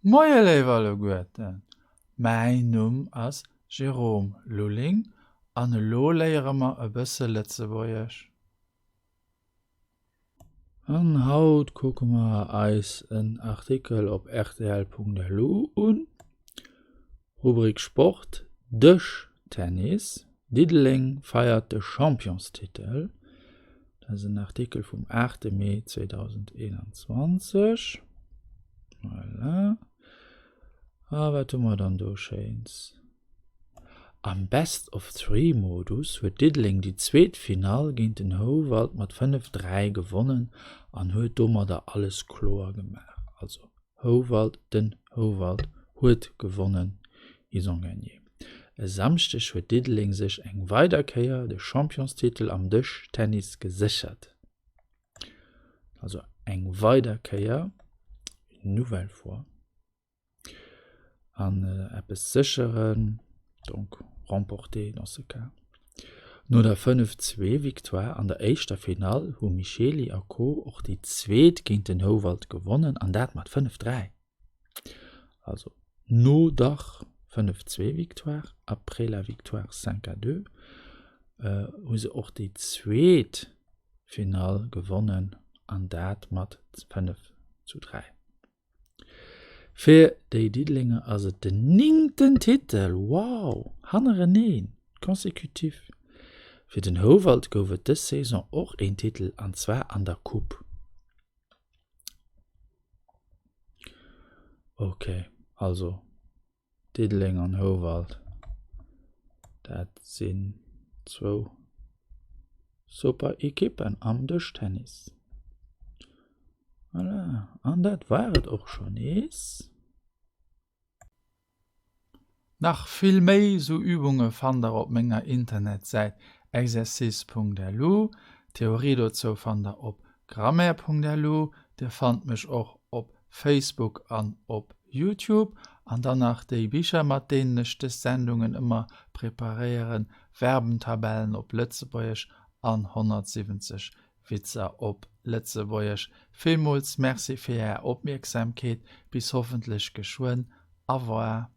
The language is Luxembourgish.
Moie léif alleguerten, mäin Numm ass Jérôme Lulling an elo léiere mer e bësse Lëtzebuergesch. An haut kucke mer eis en Artikel op rtl.lu un, Rubrik Sport, Dëschtennis, Diddeleng feiert de Championstitel. Dat ass en Artikel vum 8 Mee 2021. Voilà. A wat hu mer dann do Schéins? Am Best-of-Three-Modus huet Diddeleng déi zweet Finall géint den Houwald mat 5, 3 gewonnen an huet domadder alles kloer gemaach. Also Houwald, den Houwald huet gewonnen, ils ont gagné. E Samschdeg huet Diddeleng sech eng weider Kéier de Championstitel am Dëschtennis geséchert. Also eng weider Kéier, une nouvelle fois. An eppes sécheren, donc remporter dans ce cas. No der 5, 2 Victoire an der éischter Finall hu Micheli a Co och déi zweet géint den Houwald gewonnen an dat mat 5, 3. Also no der 5, 2 Victoire, après la victoire 5 à 2, hu se och déi zweet Finall gewonnen an dat mat 5 zu 3. Fir déi Diddelenger ass et den néngten Titel, wow, hannereneen, consécutif. Fir den Houwald gouf et dës Saison och een Titel an zwar an der Coupe. Ok, also Diddeleng an Houwald, dat sinn zwou super Ekippen am Dëschtennis. Voilà, an dat war et och scho nees. Nach vill méi sou Übunge fannt der op menger Internetsäit exercice.lu. D'Theorie dozou fannt der op grammaire.lu. Dir fannt mech och op Facebook an op Youtube. An dann nach déi Bicher mat deenen ech dës Sendungen ëmmer preparéieren, Verbentabellen op Lëtzebuergesch an 170 Witzer op Lëtzebuergesch. Villmools Merci fir Är Opmierksamkeet, bis hoffentlech geschwënn. Au revoir.